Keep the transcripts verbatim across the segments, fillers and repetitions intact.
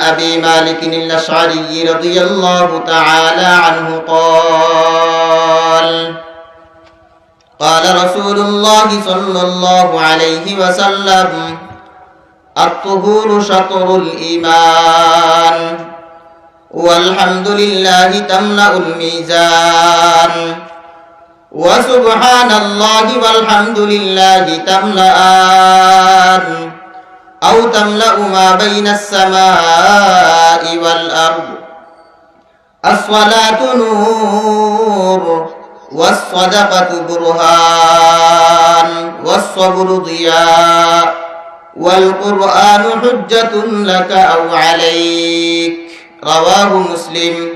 أبي مالك الأشعري رضي الله تعالى عنه قال: قال رسول الله صلى الله عليه وسلم: الطهور شطر الإيمان، والحمد لله تملأ الميزان، وسبحان الله والحمد لله تملأان، أو تملأ ما بين السماء والأرض. الصلاة نور، والصدقة برهان، والصبر ضياء، والقرآن حجة لك أو عليك. رواه مسلم.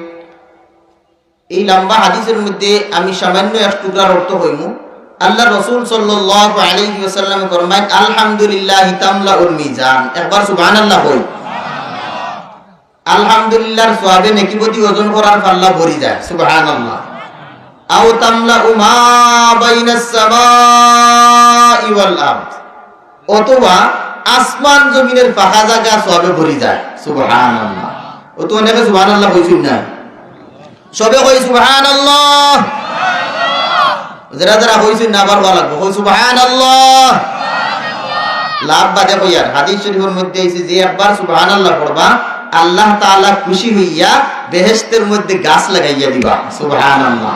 এই লম্বা হাদিসের মধ্যে আমি সামান্য এক টুকরার অর্থ কইমু। আল্লাহর রাসূল সাল্লাল্লাহু আলাইহি ওয়াসাল্লাম ফরমাইন, "আলহামদুলিল্লাহি তামলাউল মিজান।" একবার সুবহানাল্লাহ কই। আলহামদুলিল্লাহর সওয়াবে নেকিপতি ওজন করার পাল্লা ভরি যায়। সুবহানাল্লাহ। আও তামলাউ মা বাইনাস সামাই ওয়াল আরদ, অথবা আসমান জমিনের ফাঁকা জাগা সওয়াবে ভরি যায়। সুবহানাল্লাহ। অত অনেকে সুবহানাল্লাহ কইছইন না? সবে কই সুবহানাল্লাহ। যেরা যেরা কইছইন না, আবার কওয়া লাগবো, কই সুবহানাল্লাহ। লাভ বাদে কইয়ার, হাদিস শরীফের মধ্যে আইছে যে একবার সুবহানাল্লাহ পড়বা, আল্লাহ তাআলা খুশি হইয়া বেহেশতের মধ্যে গাছ লাগাইয়া দিবা। সুবহানাল্লাহ।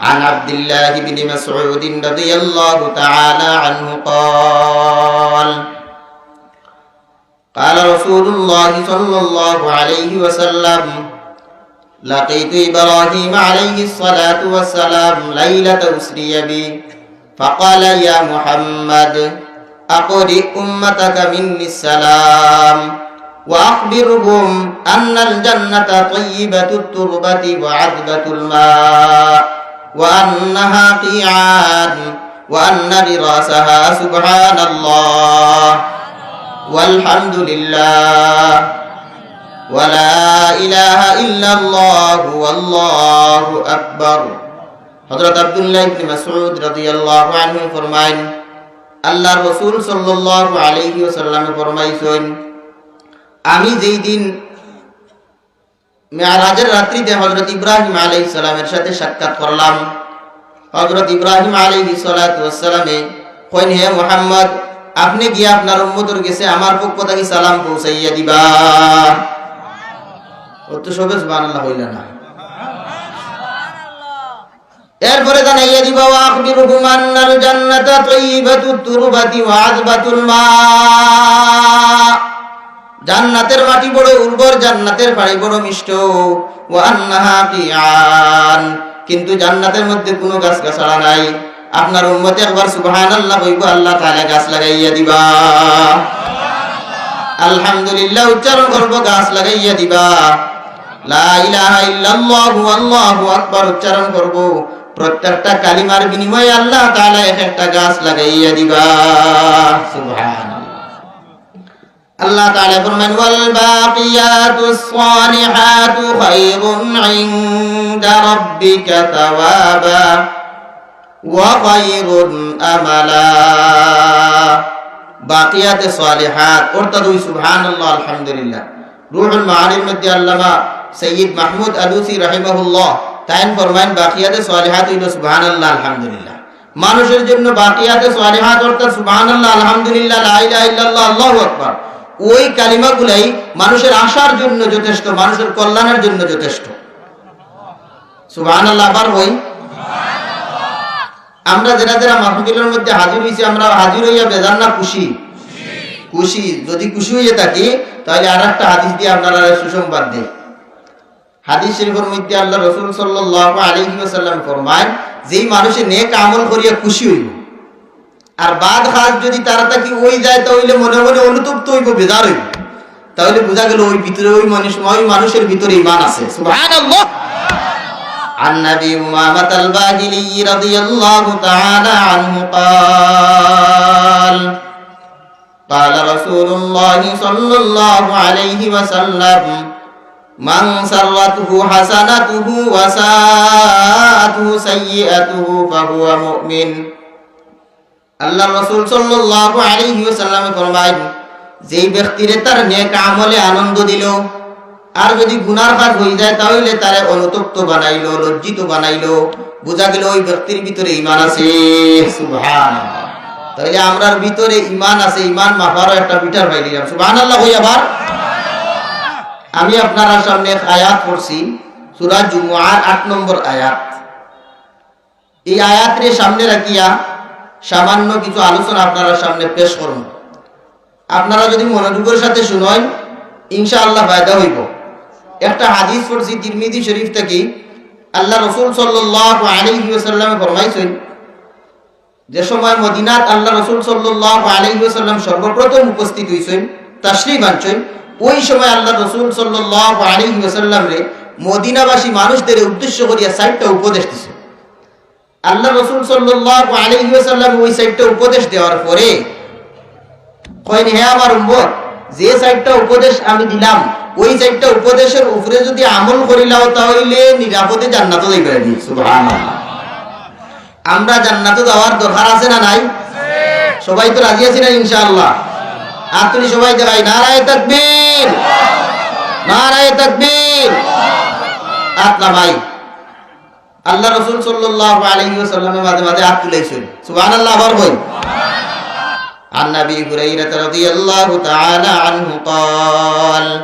عن عبد الله بن مسعود رضي الله تعالى عنه قال: قال رسول الله صلى الله عليه وسلم: لقيت إبراهيم عليه الصلاة والسلام ليلة أسري بي، فقال: يا محمد، أقرئ أمتك مني السلام، وأخبرهم أن الجنة طيبة التربة وعذبة الماء، وأنها قيعان، وأن غراسها سبحان الله والحمد لله ولا إله إلا الله والله أكبر। হযরত আব্দুল্লাহ ইবনে মাসউদ রাদিয়াল্লাহু আনহু ফরমাইন, আল্লাহর রাসূল সাল্লাল্লাহু আলাইহি ওয়াসাল্লামে ফরমাইছইন, আমি যেই দিন মেরাজের রাত্রিতে হযরত ইব্রাহিম আলাইহিস সালামের সাথে সাক্ষাৎ করলাম। হযরত ইব্রাহিম আলাইহিস সালাতু ওয়াস সালামে কইন, "হে মুহাম্মদ, আপনে গিয়া আপনার উম্মতর গেছে আমার পক্ষ থাকি সালাম পৌঁছাইয়া দিবা।" অত সবে সুবহানাল্লাহ কইলা না। এরপরে জানাইয়া দিবা, "ওয়া আখবিরহুম আন্নাল জান্নাতা তাইয়িবাতুত তুরবাতি ওয়া আযবাতুল মা।" জান্নাতের মাটি বড় উর্বর, জান্নাতের পানি বড় মিষ্ট। "ওয়া আন্নাহা কিআন", কিন্তু জান্নাতের মধ্যে কোনো গাছ গাছালা নাই। আপনার উম্মতে একবার সুবহানাল্লাহ কইবো, আল্লাহ তাআলা গাছ লাগাইয়া দিবা। আলহামদুলিল্লাহ উচ্চারণ করবো, গাছ লাগাইয়া দিবা। লা ইলাহা ইল্লাল্লাহু আল্লাহু আকবার উচ্চারণ করবো, প্রত্যেকটা কালিমার বিনিময়ে আল্লাহ তাআলা এক একটা গাছ লাগাইয়া দিবা। সুবহানাল্লাহ। আল্লাহ তাআলা ফরমান, "ওয়াল বাকিয়াতুস সালিহাতু খায়রুন ইনদা রাব্বিকা সাওয়াবা ওয়া খায়রুন আমালা।" বাকিয়াতে সালিহাত অর্থাৎ ওই সুবহানাল্লাহ, আলহামদুলিল্লাহ। রুহুল মাআনির মধ্যে আল্লামা সৈয়দ মাহমুদ আলুসি রাহিমাহুল্লাহ তাইন ফরমাইন, বাকিয়াতে সালিহাত হইল সুবহানাল্লাহ, আলহামদুলিল্লাহ। মানুষের জন্য বাকিয়াতে সালিহাত অর্থাৎ সুবহানাল্লাহ, আলহামদুলিল্লাহ, লা ইলাহা ইল্লাল্লাহ, আল্লাহু আকবার, ওই কালিমাগুলাই মানুষের আশার জন্য যথেষ্ট, মানুষের কল্যাণের জন্য যথেষ্ট। সুবহানাল্লাহ আবার হই। আমরা যারা যারা মাহফিলের মধ্যে হাজির হইছি, আমরা হাজির হইয়া বেজার না খুশি? খুশি। যদি খুশি হইয়া থাকি, তাহলে আর একটা হাদিস দিয়ে আপনারা সুসংবাদ দেই। হাদিস শরীফের মধ্যে আল্লাহ রসুল সাল্লাল্লাহু আলাইহি ওয়াসাল্লাম ফরমায়, যেই মানুষে নেক আমল করিয়া খুশি হইব, আর বাদ খাস যদি তারা থাকি ওই যায়, তাহলে মনে মনে অনুতপ্ত হইব, বেজার হইব, তাহলে বোঝা গেল ওই ভিতরে, ওই মানুষ, ওই মানুষের ভিতরে ঈমান আছে। সুবহানাল্লাহ। عن أبي أمامة الباهلي رضي الله تعالى عنه قال: قال رسول الله صلى الله عليه وسلم: من سرته حسنته وساءته سيئته فهو مؤمن। আল্লাহর রাসূল সাল্লাল্লাহু আলাইহি ওয়াসাল্লামে ফরমাইন, যেই ব্যক্তিরে তার নেক আমলে আনন্দ দিল, আর যদি গুনার কাজ হয়ে যায়, তাহলে তারে অনুতপ্ত বানাইলো, লজ্জিত বানাইলো, বুঝা গেল ওই ব্যক্তির ভিতরে ইমান আছে। সুবহানাল্লাহ। তাহলে আমরার ভিতরে ইমান আছে, ইমান মাপারও একটা মিটার পাই দিলাম। সুবহানাল্লাহ কই আবার। আমি আপনারার সামনে এক আয়াত পড়ছি, সূরা জুমুআর আট নম্বর আয়াত। এই আয়াতরে সামনে রাখিয়া সামান্য কিছু আলোচনা আপনারার সামনে পেশ করুন। আপনারা যদি মনোযোগের সাথে শুনেন, ইনশাআল্লাহ ফায়দা হইব। একটা হাদিস পড়ছি তিরমিজি শরীফ থেকে, আল্লাহ রসুল সাল্লাল্লাহু আলাইহি ওয়াসাল্লামে ফরমাইছেন, যে সময় মদিনাত আল্লাহ রসুল সাল্লাল্লাহু আলাইহি ওয়াসাল্লাম সর্বপ্রথম উপস্থিত হইছেন, তাশরিফ আনছেন, ওই সময় আল্লাহ রসুল সাল্লাল্লাহু আলাইহি ওয়াসাল্লামরে মদিনাবাসী মানুষদের উদ্দেশ্য করিয়া চারটা উপদেশ দিছেন। আল্লাহ রসুল সাল্লাল্লাহু আলাইহি ওয়াসাল্লাম ওই চারটা উপদেশ দেওয়ার পরে কইন, "হে আমার উম্মত, যে চারটা উপদেশ আমি দিলাম, ওই চারটা উপদেশের উপরে যদি আমল করিলাও, তাহলে নিরাপদে জান্নাতো যাইবায়গি।" সুবহানাল্লাহ। আমরা জান্নাতো যাওয়ার দরকার আছে না নাই? সবাই তো রাজি আছি না ইনশাআল্লাহ? আত তুলি সবাই দেখাই, নারায়ে তাকবীর, নারায়ে তাকবীর। আত নামাই। আল্লাহ রসুল সাল্লাল্লাহু আলাইহি ওয়াসাল্লামে মাঝে মাঝে আত তুলাইছেন। সুবহানাল্লাহ, আবার কই। عن أبي هريرة رضي الله تعالى عنه قال: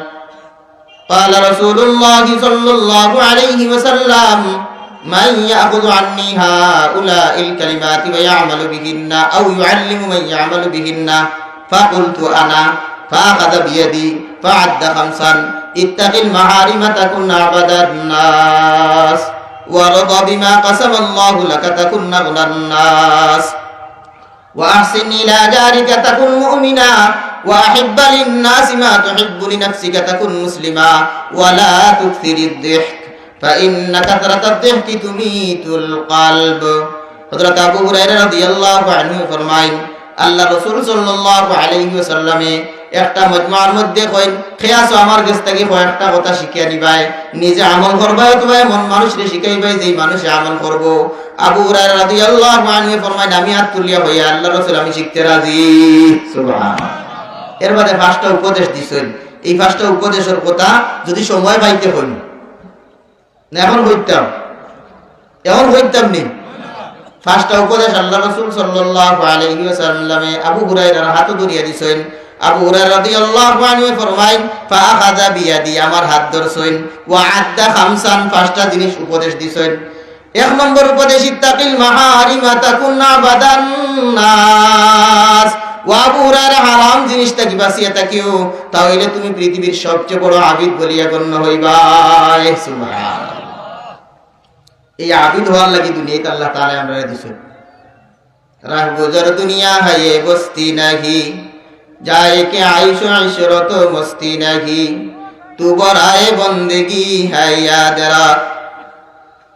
قال رسول الله صلى الله عليه وسلم: من يأخذ عني هؤلاء الكلمات ويعمل بهن أو يعلم من يعمل بهن، فقلت أنا، فأخذ بيدي فعد خمسا: اتق المحارم تكن أعبد الناس، وارض بما قسم الله لك تكن أغنى الناس، وأحسن إلى جارك تكن مؤمنا، وأحب للناس ما تحب لنفسك تكن مسلما، ولا تكثر الضحك، فإن كثرة الضحك تميت القلب. হযরত আবু হুরায়রা রাদিয়াল্লাহু আনহু ফরমাইন, আল্লাহ রসুল সাল্লাল্লাহু আলাইহি ওয়াসাল্লামে একটা মজমার মধ্যে কইন, "কে আছো আমার গেছ থাকি কয়েকটা কথা শিখিয়া নিবায়, নিজে আমল করবায় অথবা এমন মানুষরে শিখাইবায় যেই মানুষে আমল করবো।" আবু হুরায়রা রাদিয়াল্লাহু আনহু ফরমাইন, "আমি আত তুলিয়া কইয়ার, আল্লাহ রসুল, আমি শিখতে রাজি।" সুবহান। এর বাদে পাঁচটা উপদেশ দিছেন। এই পাঁচটা উপদেশের কথা যদি সময় পাইতে হইন, না, এখন কইতাম, এখন কইতাম নি। পাঁচটা উপদেশ আল্লাহ রসুল সাল্লাল্লাহু আলাইহি ওয়াসাল্লামে আবু হুরায়রার হাতো ধরিয়া দিছেন। আবু হুরায়রা রাদিয়াল্লাহু আনহু ফরমাইন, "ফাআখাযা বিয়াদি", আমার হাত ধরছেন, "ওয়া আদ্দা খামসান", পাঁচটা জিনিস উপদেশ দিছেন। এক নম্বর উপদেশ, "ইত্তাকিল মাহারিমা তাকুন আবাদান নাস", ও আবু হুরায়রা, হারাম জিনিস থাকি বাঁচিয়া থাকিও, তাহলে তুমি পৃথিবীর সবচেয়ে বড় আবিদ বলিয়া গণ্য হইবায়। সুবহানাল্লাহ। এই আবিদ হওয়ার লাগি দুনিয়াত আল্লাহ তাআলা আমরারে দিছেন। রাহগুজর দুনিয়া হায় বস্তি নাহি, যায় কে আইশ ইশরত মস্তি নাহি, তু বরায়ে বন্দেগি হায় ইয়াদ রাখ।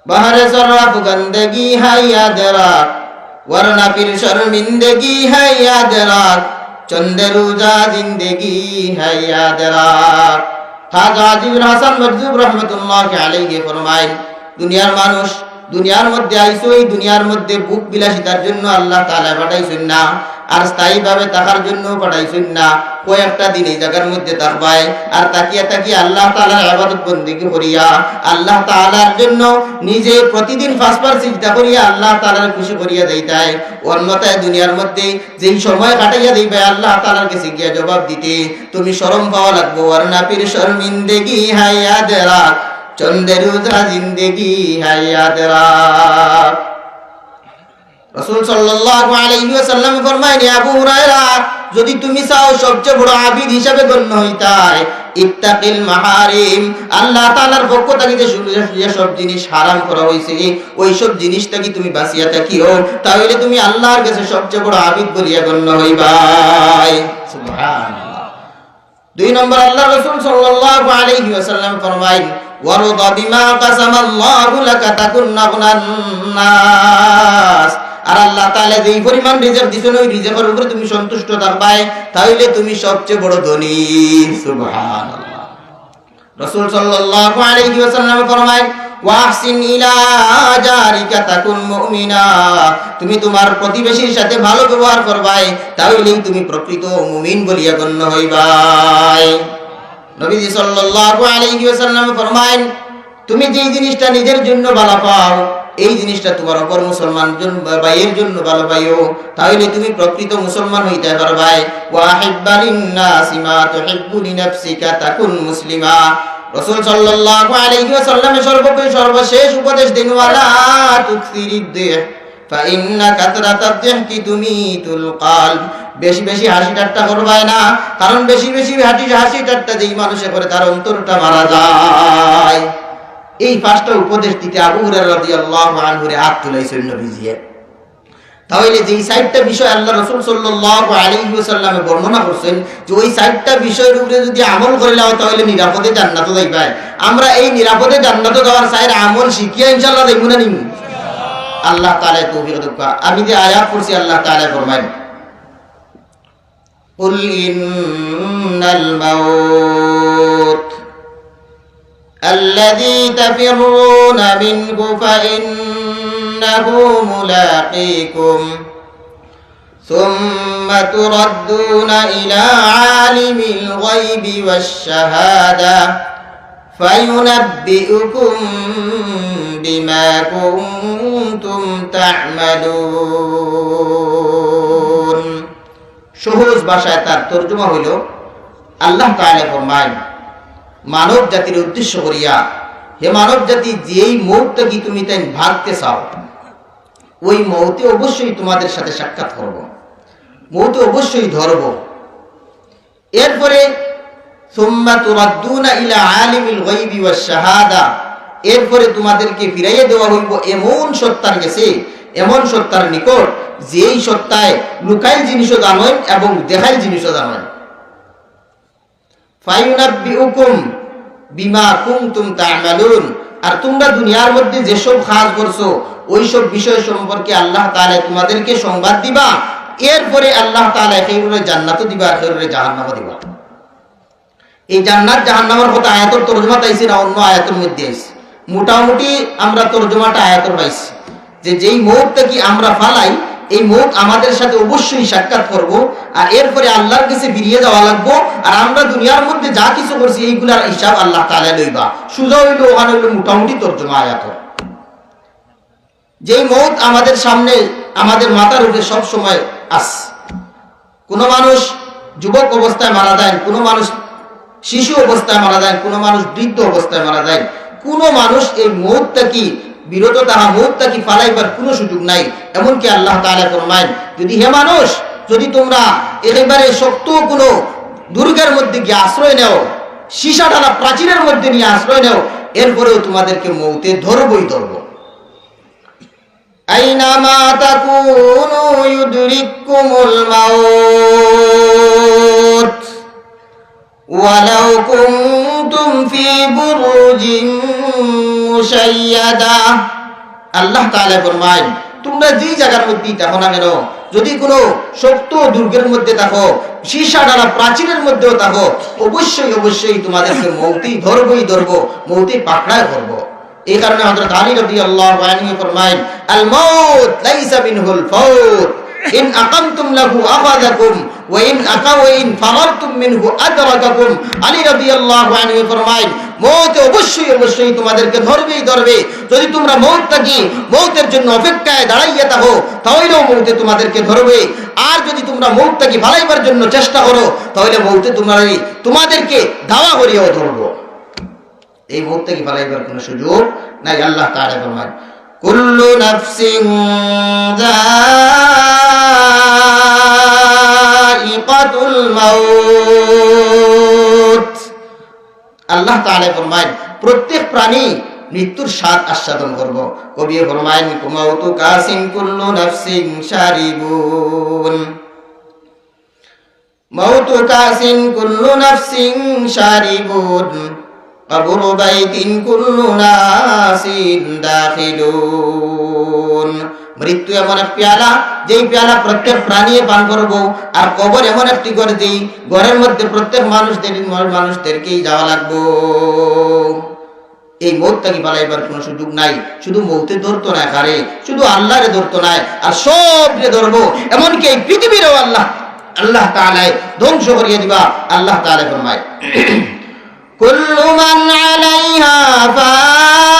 বাহরে সরফ গন্দেগি হায় ইয়াদ রাখ, ওয়ারনা ফির শর্মিন্দেগি হায় ইয়াদ রাখ, চন্দে রোজা জিন্দেগি হায় ইয়াদ রাখ। খাজা আজিজুল হাসান মজজুব রহমতুল্লাহি আলাইহি ফরমাইন, দুনিয়ার মানুষ, দুনিয়ার মধ্যে আইছো, এই দুনিয়ার মধ্যে ভোগ বিলাসিতার জন্য আল্লাহ তাআলা পাঠাইছেন না, আর স্থায়ীভাবে থাকার জন্য পাঠাইছেন না। কয়েকটা দিন এই জায়গার মধ্যে থাকবায়, আর থাকিয়া থাকিয়া আল্লাহ তাআলার ইবাদত বন্দেগি করিয়া, আল্লাহ তাআলার জন্য নিজে প্রতিদিন পাঁচবার সিজদা করিয়া আল্লাহ তাআলার খুশি করিয়া যাইতায়। অন্যথায় দুনিয়ার মধ্যে যেই সময় কাটাইয়া দিবায় আল্লাহ তাআলার গেছে গিয়া জবাব দিতে, তুমি শরম পাওয়া লাগবো। ওয়ারনা ফির শর্মিন্দেগি হায় ইয়াদ রাখ, চন্দে রোজা জিন্দেগি হায় ইয়াদ রাখ। রাসূল সাল্লাল্লাহু আলাইহি ওয়াসাল্লাম ফরমাইন, "আবু হুরায়রা, যদি তুমি চাও সবচেয়ে বড় আবিদ হিসাবে গণ্য হইতায়, ইত্তাকিল মাহারিম, আল্লাহ তাআলার পক্ষ থাকি যে সু-, যে সব জিনিস হারাম করা হইছে, ওই সব জিনিস থাকি তুমি বাঁচিয়া থাকিও, তাহলে তুমি আল্লাহর গেছে সবচেয়ে বড় আবিদ বলিয়া গণ্য হইবায়।" সুবহানাল্লাহ। দুই নম্বর, আল্লাহর রাসূল সাল্লাল্লাহু আলাইহি ওয়াসাল্লাম ফরমাইন, "ওয়ারদা বিমা কাসামাল্লাহু লাকা তাকুন আগনান নাস।" আর আল্লাহ তাআলা যেই পরিমাণ রিজিক দিছেন, ওই রিজিকের উপরে তুমি সন্তুষ্ট থাকবায়, তাহলে তুমি সবচেয়ে বড় ধনী। সুবহানাল্লাহ। রাসূল সাল্লাল্লাহু আলাইহি ওয়াসাল্লাম ফরমাইন, "ওয়া আহসিন ইলা জারিকা তাকুন মুমিনা।" তুমি তোমার প্রতিবেশীর সাথে ভালো ব্যবহার করবায়, তাহলেই তুমি প্রকৃত মুমিন বলিয়া গণ্য হইবায়। নবীজি সাল্লাল্লাহু আলাইহি ওয়াসাল্লাম ফরমাইন, "তুমি যেই জিনিসটা নিজের জন্য ভালা পাও, এই জিনিসটা তুমার অপর মুসলমান জন-, ভাইয়ের জন্য ভালা পাইও, তাহলে তুমি প্রকৃত মুসলমান হইতে পারবায়।" "ওয়া আহিব্বা লিন্নাসি মা তুহিব্বু লিনাফসিকা তাকুন মুসলিমা।" রাসূল সাল্লাল্লাহু আলাইহি ওয়াসাল্লামে সর্বপ্র-, সর্বশেষ উপদেশ দেন, "ওয়ালা তুকসিরিদ দিহক, ফাইন্না কাসরাতাদ দিহকি তুমিতুল কালব।" বেশি বেশি হাসি ঠাট্টা করবায় না, কারণ বেশি বেশি হাসি, হাসি ঠাট্টা যেই মানুষে করে, তার অন্তরটা মারা যায়। এই পাঁচটা উপদেশ দিতে আবু হুরায়রা রাদিয়াল্লাহু আনহুরে আত তুলাইছইন নবীজিয়ে। তাহলে যেই চাইরটা বিষয় আল্লাহ রাসূল সাল্লাল্লাহু আলাইহি ওয়াসাল্লামে বর্ণনা করছইন, যে ওই চাইরটা বিষয়ের উপরে যদি আমল করিলাও, তাহলে নিরাপদে জান্নাতো যাইবায়। আমরা এই নিরাপদে জান্নাতো যাওয়ার চাইর আমল শিখিয়া ইনশাআল্লাহ যাইমু না নিমু? আল্লাহ তাআলা তৌফিক দেউক্কা। আমি যে আয়াত পড়ছি, আল্লাহ তাআলা ফরমাইন, "কুল ইন্নাল মাউত আল্লাযী তাফিররুনা মিনহু ফাইন্নাহু মুলাকীকুম।" ثم تردون إلى عالم الغيب والشهادة فينبئكم بما كنتم تعملون। সহজ ভাষায় তার তর্জমা হইল, আল্লাহ তাআলা ফরমাইন, মানব জাতির উদ্দেশ্য করিয়া, "হে মানব জাতি, যেই মউত থাকি তুমি তাইন ভাগতে চাও, ওই মউতে অবশ্যই তোমাদের সাথে সাক্ষাৎ করব, মউতে অবশ্যই ধরব।" এরপরে, "সুম্মা তুরাদ্দুনা ইলা আলিমিল গায়বি ওয়াশ শাহাদা", এরপরে তোমাদেরকে ফিরাইয়া দেওয়া হইব এমন সত্তার গেছে, এমন সত্তার নিকট, যেই সত্তায় লুকাইল জিনিসও জানইন এবং দেখাইল জিনিসও জানইন। ফায়ুনাব্বিউকুম বিমা কুনতুম তা'মালুন, আর তোমরা দুনিয়ার মধ্যে যেসব কাজ করছো, ওই সব বিষয় সম্পর্কে আল্লাহ তাআলা তোমাদেরকে সংবাদ দিবা। এরপরে আল্লাহ তাআলা কেউরে জান্নাতও দিবা, আর কেউরে জাহান্নামও দিবা। এই জান্নাত জাহান্নামের কথা আয়াতর তর্জমাত আইছে না অন্য আয়াতর মধ্যে আইছে? মোটামুটি আমরা তর্জমাটা আয়াতর পাইছি। যে যেই মউত থাকি আমরা ফালাই, এই মউত আমাদের সাথে অবশ্যই সাক্ষাৎ করব, আর এরপরে আল্লাহর কাছে ফিরিয়ে যাওয়া লাগবো। আর আমরা দুনিয়ার মধ্যে যা কিছু করছি, এইগুলার হিসাব আল্লাহ তাআলা লইবা। সুজা হইল, ওখানে হইল মোটামুটি তর্জমা আয়াত। যেই মউত আমাদের সামনে, আমাদের মাথার উপরে সব সময় আছে। কোনো মানুষ যুবক অবস্থায় মারা যায়, কোনো মানুষ শিশু অবস্থায় মারা যায়, কোনো মানুষ বৃদ্ধ অবস্থায় মারা যায়, কোনো মানুষ এই মউত থাকি বিরত থাকা, মউত থাকি ফালাইবার কোনো সুযোগ নাই। এমনকি আল্লাহ তাআলা ফরমাইন, যদি হে মানুষ, যদি তোমরা একেবারে শক্ত কোনো দুর্গের মধ্যে গিয়ে আশ্রয় নেও, সীসা ঢালা প্রাচীরের মধ্যে নিয়ে আশ্রয় নেও, এরপরেও তোমাদেরকে মউতে ধরবই ধরব। আইনামা তাকুনু ইউদরিককুমুল মাউত ওয়ালাউ কুনতুম ফি বুরুজিম মুশাইয়াদা। আল্লাহ তাআলা ফরমাইন, তোমরা যেই জায়গার মধ্যেই থাকো না কেন, যদি কোনো শক্ত দুর্গের মধ্যে থাকো, সীসা ঢালা প্রাচীরের মধ্যেও থাকো, অবশ্যই, অবশ্যই তোমাদেরকে মউতেই ধরবই ধরবো, মউতেই পাকড়ায় করবো। এই কারণে হযরত আলী রাদিয়াল্লাহু আনহু ফরমাইন, "আল মাউত লাইসা মিনহুল ফাউত, ইন আকামতুম লাহু আখাযাকুম, ওয়া ইন আকা-, ওয়া ইন ফারারতুম মিনহু আদরাকাকুম।" আলী রাদিয়াল্লাহু আনহু ফরমাইন, "মউতে অবশ্যই, অবশ্যই তোমাদেরকে ধরবেই ধরবে। যদি তোমরা মউত থাকি, মউতের জন্য অপেক্ষায় দাঁড়াইয়া থাকো, তাহলেও মউতে তোমাদেরকে ধরবে। আর যদি তোমরা মউত থাকি ফালাইবার জন্য চেষ্টা করো, তাহলে মউতে তোমরা, তোমাদেরকে ধাওয়া করিয়াও ধরবো।" এই মউত থাকি ফালাইবার কোনো সুযোগ নাই। আল্লাহ তাআলা ফরমাইন, "কুল্লু নাফসিন যায়িকাতুল মাউত।" আল্লাহ তাআলা ফরমাইন, "প্রত্যেক প্রাণী মৃত্যুর স্বাদ আস্বাদন করব।" কবি ফরমাইন, "মাউতু কাসিন কুল্লু নাফসিন শারিবুন।" মাউতু কাসিন কুল্লু নাফসিন শারিবুন, কবরু বাইতিন কুল্লু নাসিন দাখিলুন। মৃত্যু এমন এক পেয়ালা, যেই পেয়ালা প্রত্যেক প্রাণীয়ে পান করব, আর কবর এমন একটি ঘর, যেই ঘরের মধ্যে প্রত্যেক মানুষদের, মানুষদেরকেই যাওয়া লাগবো। এই মউত থাকি ফালাইবার কোনো সুযোগ নাই। শুধু মউতে ধরতো না কারে, শুধু আল্লাহরে ধরতো না, আর সবরে ধরবো। এমনকি এই পৃথিবীরও আল্লাহ, আল্লাহ তাআলায় ধ্বংস করিয়া দিবা। আল্লাহ তাআলায় ফরমায়, كل من عليها فان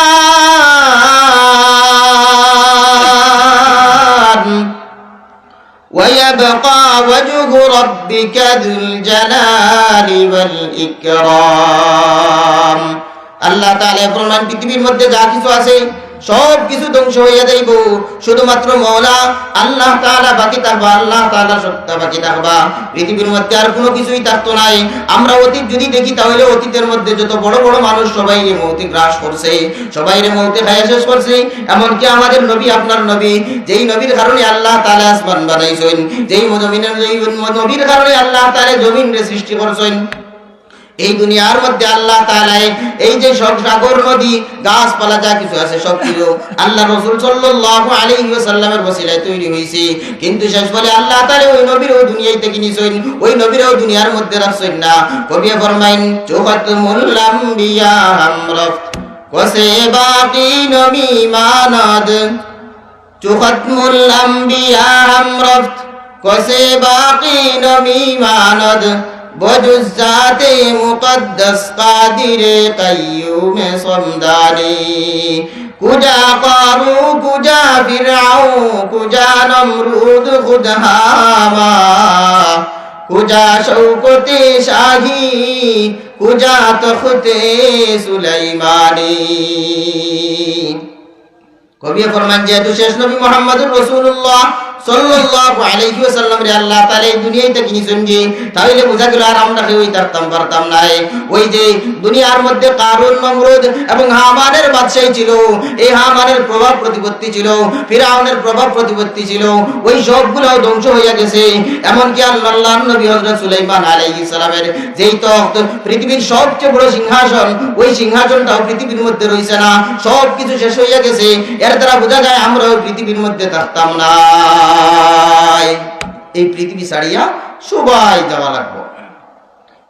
ويبقى وجه ربك ذو الجلال والإكرام. আল্লাহ তাআলা ফরমান, পৃথিবীর মধ্যে যা কিছু আছে সব কিছু ধ্বংস হইয়া যাইব, শুধুমাত্র মওলা আল্লাহ তাআলা বাকি থাকবা, আল্লাহ তাআলার সত্তা বাকি থাকবা। পৃথিবীর মধ্যে আর কোনো কিছুই থাকতো নাই। আমরা অতীত যদি দেখি, তাহলে অতীতের মধ্যে যত বড় বড় মানুষ, সবাইরে মৌতে গ্রাস করছে, সবাইরে মৌতে খাইয়া শেষ করছে। এমনকি আমাদের নবী, আপনার নবী, যেই নবীর কারণে আল্লাহ তাআলা আসমান বানাইছেন, যেই জমিনের, যেই নবীর কারণে আল্লাহ তাআলা জমিনরে সৃষ্টি করছেন, এই দুনিয়ার মধ্যে আল্লাহ তাআলায় এই যে সব সাগর, নদী, গাছপালা যা কিছু আছে সব কিছু আল্লাহ রসুল সাল্লাল্লাহু আলাইহি ওয়াসাল্লামের ওসিলায় তৈরি হইছে। কিন্তু শেষ বলে আল্লাহ তাআলা ওই নবীর ওই দুনিয়াই থেকে নিছইন, ওই নবীর ওই দুনিয়ার মধ্যে রাখছইন না। কবি ফরমাইন, "چو ختم الانبیاء هم رفت، کس باقی نمیماند۔" چو ختم الانبیاء هم رفت، کس باقی نمیماند، بجز ذات مقدس قادر قیوم صمدانی۔ کجا قارون، کجا فرعون، کجا نمرود، خود هامان، کجا شوکت شاهی، کجا تخت سلیمانی۔ কবি ফরমান, যেহেতু শেষ নবী মুহাম্মদুর রাসূলুল্লাহ সাল্লাল্লাহু আলাইহি ওয়াসাল্লামরে আল্লাহ তাআলা এই দুনিয়াই থেকে নিছইন যে, তাহলে বুঝা গেল আর আমরা কেউই থাকতাম পারতাম নায়। ওই যে দুনিয়ার মধ্যে কারুন, নমরুদ এবং হামানের বাদশাহী ছিল, এই হামানের প্রভাব প্রতিপত্তি ছিল, ফিরাউনের প্রভাব প্রতিপত্তি ছিল, ওই সবগুলাও ধ্বংস হইয়া গেছে। এমনকি আল্লাহর নবী হযরত সুলাইমান আলাইহিস সালামের যেই তখ্ত, পৃথিবীর সবচেয়ে বড় সিংহাসন, ওই সিংহাসনটাও পৃথিবীর মধ্যে রইছে না, সব কিছু শেষ হইয়া গেছে। এর দ্বারা বোঝা যায় আমরাও পৃথিবীর মধ্যে থাকতাম নায়। এই পৃথিবী ছাড়িয়া সবাই যাওয়া লাগবো।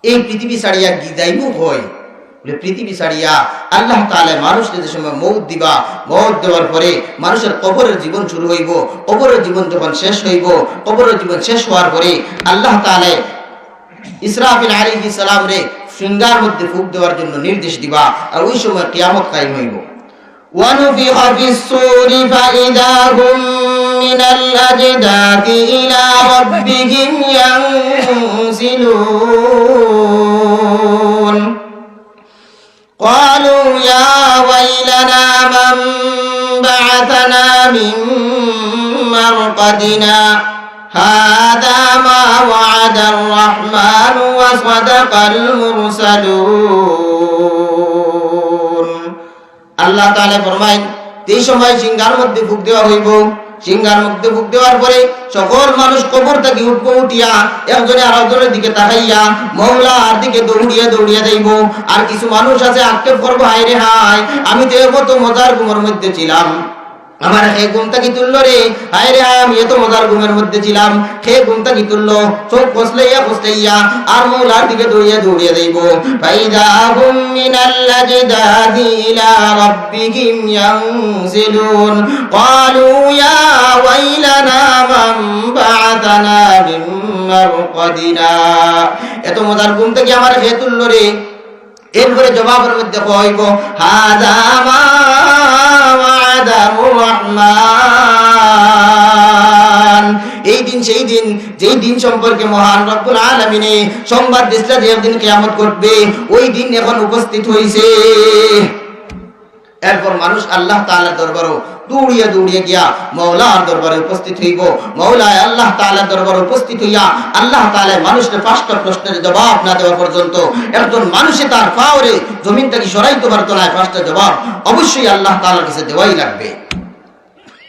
এই পৃথিবী ছাড়িয়া কি যাইমু কই? বলে, পৃথিবী ছাড়িয়া আল্লাহ তাআলা মানুষরে যে সময় মউত দিবা, মউত দেওয়ার পরে মানুষের কবরের জীবন শুরু হইব। কবরের জীবন যখন শেষ হইব, কবরের জীবন শেষ হওয়ার পরে আল্লাহ তাআলা ইসরাফিল আলাইহিস সালামরে শিঙ্গার মধ্যে ফুক দেওয়ার জন্য নির্দেশ দিবা, আর ওই সময় কিয়ামত কায়েম হইব। ونفخ في الصور فإذا هم من الأجداث إلى ربهم ينسلون। قالوا يا ويلنا من بعثنا من مرقدنا هذا ما وعد الرحمن وصدق المرسلون। আল্লাহ তাআলা ফরমাইন, যেই সময় শিঙ্গার মধ্যে ফুক দেওয়া হইব, শিঙ্গার মধ্যে ফুক দেওয়ার পরে সকল মানুষ কবর থাকি উঠবো, উঠিয়া একজনে আরেকজনের দিকে তাকাইয়া মওলার দিকে দৌড়িয়া দৌড়িয়া যাইব। আর কিছু মানুষ আছে আক্ষেপ করবো, "হায় রে হায়, আমি তো এত মজার ঘুমের মধ্যে ছিলাম, আমারে কে ঘুম থাকি তুললো রে, হায় রে হায়, আমি এত মজার ঘুমের মধ্যে ছিলাম, কে ঘুম থাকি তুললো।" চোখ কসলাইয়া কসলাইয়া আর মওলার দিকে দৌড়িয়া দৌড়িয়া যাইব। فإذا هم من الأجداث إلى ربهم ينسلون। قالوا يا ويلنا من بعثنا من مرقدنا। এত মজার ঘুম থাকি আমারে কে তুললো রে? এরপরে জবাবের মধ্যে কইব, هذا ما وعد الرحمن। এই দিন সেই দিন, যেই দিন সম্পর্কে মহান রব্বুল আলামিনে সংবাদ দিছলা যে একদিন কিয়ামত ঘটবে, ওই দিন এখন উপস্থিত হইছে। এরপর মানুষ আল্লাহ তাআলার দরবারও দৌড়িয়া দৌড়িয়া গিয়া মওলার দরবারে উপস্থিত হইব। মওলায় আল্লাহ তাআলার দরবারে উপস্থিত হইয়া আল্লাহ তাআলায় মানুষরে পাঁচটা প্রশ্নের জবাব না দেওয়া পর্যন্ত একজন মানুষে তার পাওরে জমিন থাকি সরাইতে পারতো না। পাঁচটা জবাব অবশ্যই আল্লাহ তাআলার কাছে দেওয়াই লাগবে।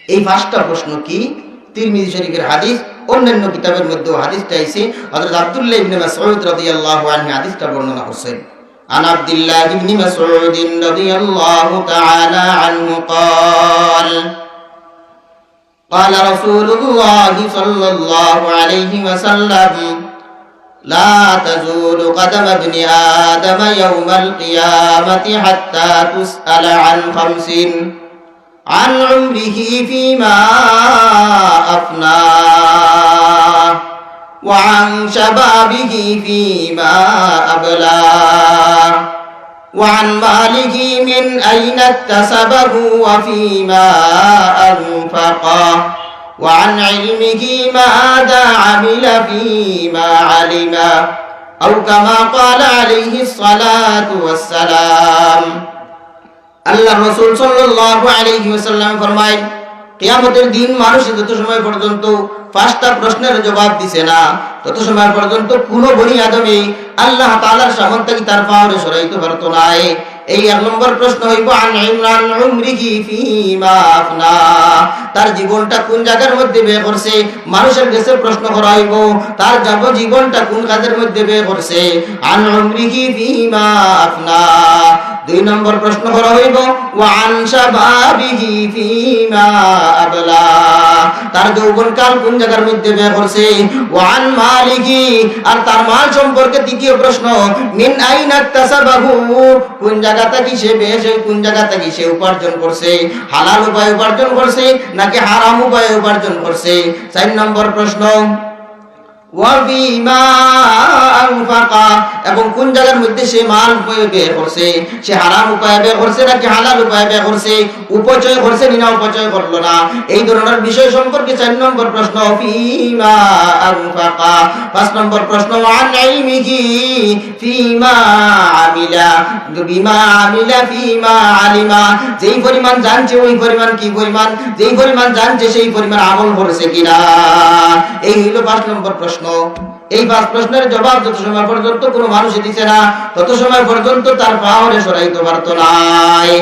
এই পাঁচটা প্রশ্ন কি? তিরমিজি শরীফের হাদিস, অন্যান্য কিতাবের মধ্যেও হাদিসটা আইছে। হযরত আব্দুল্লাহ ইবনে মাসউদ রাদিয়াল্লাহু আনহু হাদিসটা বর্ণনা করছেন। عن عبد الله بن مسعود رضي الله تعالى عنه قال، قال رسول الله صلى الله عليه وسلم، لا تزول قدم ابن آدم يوم القيامة حتى تسأل عن خمس، عن عمره فيما أفناه، وعن شبابه فيما أبلاه، وعن ماله من أين اكتسبه وفيما أنفقه وعن علمه ماذا عمل فيما علم أو كما قال عليه الصلاة والسلام. আল্লাহর রাসূল সাল্লাল্লাহু আলাইহি ওয়াসাল্লাম ফরমায়, কিয়ামতের দিন মানুষ যত সময় পর্যন্ত পাঁচটা প্রশ্নের জবাব দিছে না, তত সময় পর্যন্ত কোনো বনি আদমে আল্লাহ তাআলার সামনে থাকি তার পাওরে সরাইতে পারতো নায়। এই এক নম্বর প্রশ্ন হইব, আন ইমরান উমরিহি ফিমা আফনা, তার জীবনটা কোন জায়গার মধ্যে ব্যয় করছে। মানুষের গেছে প্রশ্ন করা হইব, তার যাব জীবনটা কোন কাজের মধ্যে ব্যয় করছে। আন উমরিহি ফিমা আফনা। দুই নম্বর প্রশ্ন করা হইব, ওয়া আন শাবাবিহি ফিমা আবলা, তার যৌবনকাল কোন জায়গার মধ্যে ব্যয় করছে। ওয়া আন মালিহি, আর তার মাল সম্পর্কে তৃতীয় প্রশ্ন, মিন আইনা ইকতাসাবাহু, কোন জায়গা থাকি সে ব্যয়, সে কোন জায়গা থাকি সে উপার্জন করছে, হালাল উপায়ে উপার্জন করছে নাকি হারাম উপায়ে উপার্জন করছে। চার নম্বর প্রশ্ন, ওয়া ফিমা আনফাকা, এবং কোন জায়গার মধ্যে সে মাল ব্যয় করছে, সে হারাম উপায়ে ব্যয় করছে নাকি হালাল উপায়ে ব্যয় করছে, উপচয় করছে নি না উপচয় করলো না, এই ধরনের বিষয় সম্পর্কে চার নম্বর প্রশ্ন, ফিমা আনফাকা। পাঁচ নম্বর প্রশ্ন, ওয়া আন ইলমিহি ফিমা আমিলা, বিমা আমিলা ফিমা আলিমা, যেই পরিমাণ জানছে ওই পরিমাণ কি পরিমাণ, যেই পরিমাণ জানছে সেই পরিমাণ আমল করছে কিনা। এই হইল পাঁচ নম্বর প্রশ্ন। এই পাঁচ প্রশ্নের জবাব যত সময় পর্যন্ত কোনো মানুষে দিছে না, তত সময় পর্যন্ত তার পাওরে সরাইতে পারতো নায়।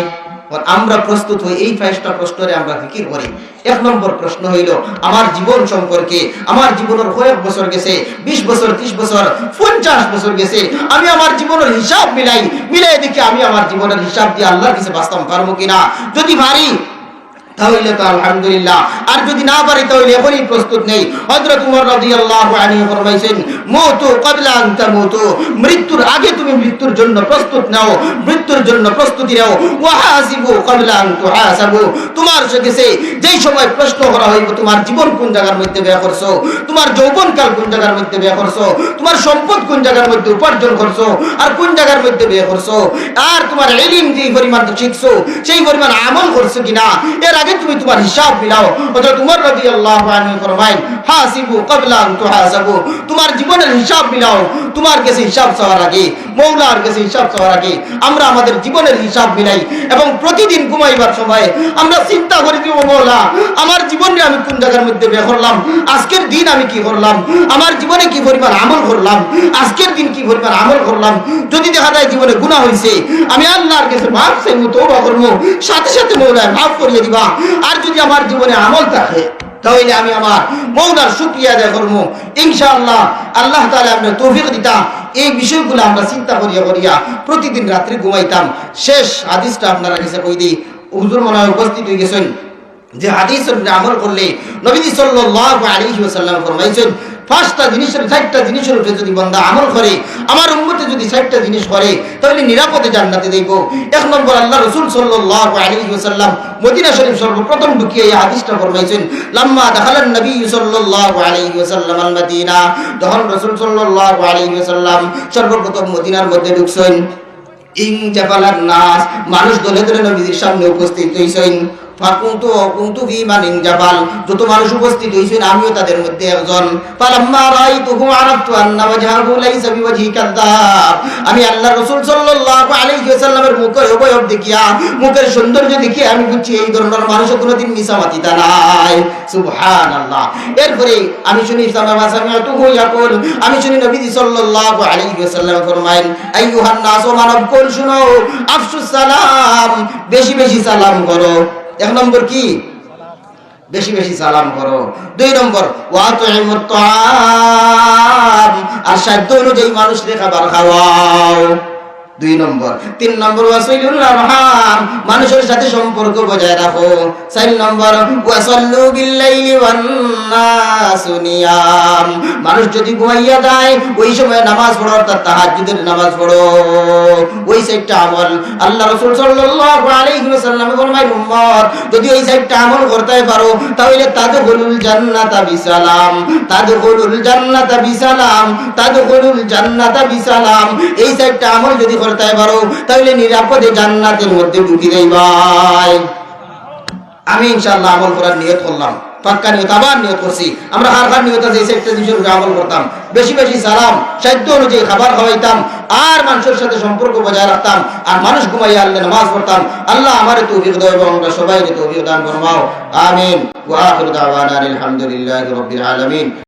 আর আমরা প্রস্তুত হই, এই পাঁচটা প্রশ্নরে আমরা ফিকির করি। এক নম্বর প্রশ্ন হইল, আমার জীবন সম্পর্কে, আমার জীবনের কয়েক বছর গেছে, বিশ বছর, ত্রিশ বছর, পঞ্চাশ বছর গেছে, আমি আমার জীবনের হিসাব মিলাই, মিলাই দেখি আমি আমার জীবনের হিসাব দিয়া আল্লাহর কাছে বাঁচতাম পারমু কিনা। যদি পারি, তাহলে তো আলহামদুলিল্লাহ, আর যদি না পারি, তাহলে এখনই প্রস্তুত নেই। হযরত উমর রাদিয়াল্লাহু আনহু ফরমাইছেন, মুতু ক্বাবলা আন তামুতু, মৃত্যুর আগে তুমি মৃত্যুর জন্য প্রস্তুত নাও, মৃত্যুর জন্য প্রস্তুতি নাও। ওয়া হাসিবু ক্বাবলা আন তুহাসাবু, তোমার কাছে যেই সময় প্রশ্ন করা হইব, তোমার জীবন কোন জায়গার মধ্যে ব্যয় করছো, তোমার যৌবনকাল কোন জায়গার মধ্যে ব্যয় করছো, তোমার সম্পদ কোন জায়গার মধ্যে উপার্জন করছো, আর কোন জায়গার মধ্যে ব্যয় করছো, আর তোমার ইলিম যেই পরিমাণ শিখছো, সেই পরিমাণ আমল করছো কিনা, এর আগে তুমি তোমার হিসাব মিলাও। হযরত উমর রাদিয়াল্লাহু আনহু ফরমাইন, হাসিবু ক্বাবলা আন তুহাসাবু, তোমার জীবনের হিসাব মিলাও, তোমার কাছে হিসাব চাওয়ার আগে, মওলার কাছে হিসাব চাওয়ার আগে আমরা আমাদের জীবনের হিসাব মিলাই এবং প্রতিদিন ঘুমাইবার সময় আমরা চিন্তা করি যে, "ও মওলা, আমার জীবনরে আমি কোন জায়গার মধ্যে ব্যয় করলাম, আজকের দিন আমি কি করলাম, আমার জীবনে কি পরিমাণ আমল করলাম, আজকের দিন কি পরিমাণ আমল করলাম।" যদি দেখা যায় জীবনে গুনাহ হইছে, আমি আল্লাহর কাছে মাফ চাইমু, তওবা করমু, সাথে সাথে মওলায় মাফ করিয়া দিবা। আর যদি আমার জীবনে আমল থাকে, তাহলে আমি আমার মওলার শুকরিয়া আদায় করমু। ইনশাআল্লাহ, আল্লাহ তাআলা আমরা তৌফিক দিতা। এই বিষয়গুলো আমরা চিন্তা করিয়া করিয়া প্রতিদিন রাত্রে ঘুমাইতাম। শেষ হাদিসটা আপনারা কাছে কই দেই, হুজুর মনে হয় উপস্থিত হয়ে গেছেন, যে হাদিসের উপরে আমল করলে নবীজি সাল্লাল্লাহু আলাইহি ওয়াসাল্লাম ফরমাইছেন, পাঁচটা জিনিসের, চারটা জিনিসের উপরে যদি বান্দা আমল করে, আমার উম্মতে যদি চারটা জিনিস করে, তাহলে নিরাপদে জান্নাতে যাইব। এক নম্বর, আল্লাহ রাসূল সাল্লাল্লাহু আলাইহি ওয়াসাল্লাম মদিনা শরীফ সর্বপ্রথম ঢুকিয়া এই হাদিসটা ফরমাইছেন, লাম্মা দাখালান নবী সাল্লাল্লাহু আলাইহি ওয়াসাল্লাম আল মদিনা, যখন রাসূল সাল্লাল্লাহু আলাইহি ওয়াসাল্লাম সর্বপ্রথম মদিনার মধ্যে ঢুকছেন, ইনজাফালান নাস, মানুষ দলে দলে নবীজির সামনে উপস্থিত হইছেন। ফাকুনতু, কুনতু ফি মান ইনজাফাল, যত মানুষ উপস্থিত হইছেন, আমিও তাদের মধ্যে একজন। ফালাম্মা রাআইতুহু আরাফতু আন্না ওয়াজহাহু লাইসা বিওয়াজহি কাযযাব। আমি আল্লাহর রাসূল সাল্লাল্লাহু আলাইহি ওয়াসাল্লামের মুখের অবয়ব দেখিয়া, মুখের সৌন্দর্য দেখিয়া আমি বুঝছি এই ধরনের মানুষ কোনোদিন মিছা মাতিতা নায়। সুবহানাল্লাহ। এরপরে আমি শুনি, ফাসামি'তুহু ইয়াকুল, আমি শুনি নবীজি সাল্লাল্লাহু আলাইহি ওয়াসাল্লাম ফরমাইন, আইয়ুহান নাস, ও মানবকুল, শুনো, আফশুস সালাম, বেশি বেশি সালাম করো। এক নম্বর কি? বেশি বেশি সালাম করো। দুই নম্বর, ওয়া তুইমুত তাআম, আর সাধ্য অনুযায়ী মানুষরে খাবার খাওয়াও। দুই নম্বর। তিন নম্বর, ওয়াসিলুল আরহাম, মানুষের সাথে সম্পর্ক বজায় রাখো। চার নম্বর, ওয়াসাল্লু বিল্লাইলি ওয়ান নাসু নিয়াম, মানুষ যদি ঘুমাইয়া যায়, ওই সময় নামাজ পড়ো, অর্থাৎ তাহাজ্জুদের নামাজ পড়ো। ওই চারটা আমল আল্লাহ রাসূল সাল্লাল্লাহু আলাইহি ওয়াসাল্লাম ফরমায়, উম্মত, যদি এই চারটা আমল করতে পারো, তাহলে তাদখুলুল জান্নাতা বিসালাম, তাদখুলুল জান্নাতা বিসালাম, তাদখুলুল জান্নাতা বিসালাম। এই চারটা আমল যদি করতায় পারো, তাইলে নিরাপদে জান্নাতের মধ্যে ঢুকি যাইবায়। আমি ইনশাআল্লাহ আমল করার নিয়ত করলাম, পাক্কা নিয়ত, আবার নিয়ত করছি। আমরা কার কার নিয়ত আছে এই চাইরটা জিনিসর উপরে আমল করতাম, বেশি বেশি সালাম, সাধ্য অনুযায়ী খাবার খাওয়াইতাম, আর মানুষর সাথে সম্পর্ক বজায় রাখতাম, আর মানুষ ঘুমাইয়া আনলে নামাজ পড়তাম। আল্লাহ আমারে তৌফিক দাও এবং আমরা সবাইরে তৌফিক দান ফরমাও। আমিন। ওয়া আখিরু দাওয়ানা আলহামদুলিল্লাহি রাব্বিল আলামিন।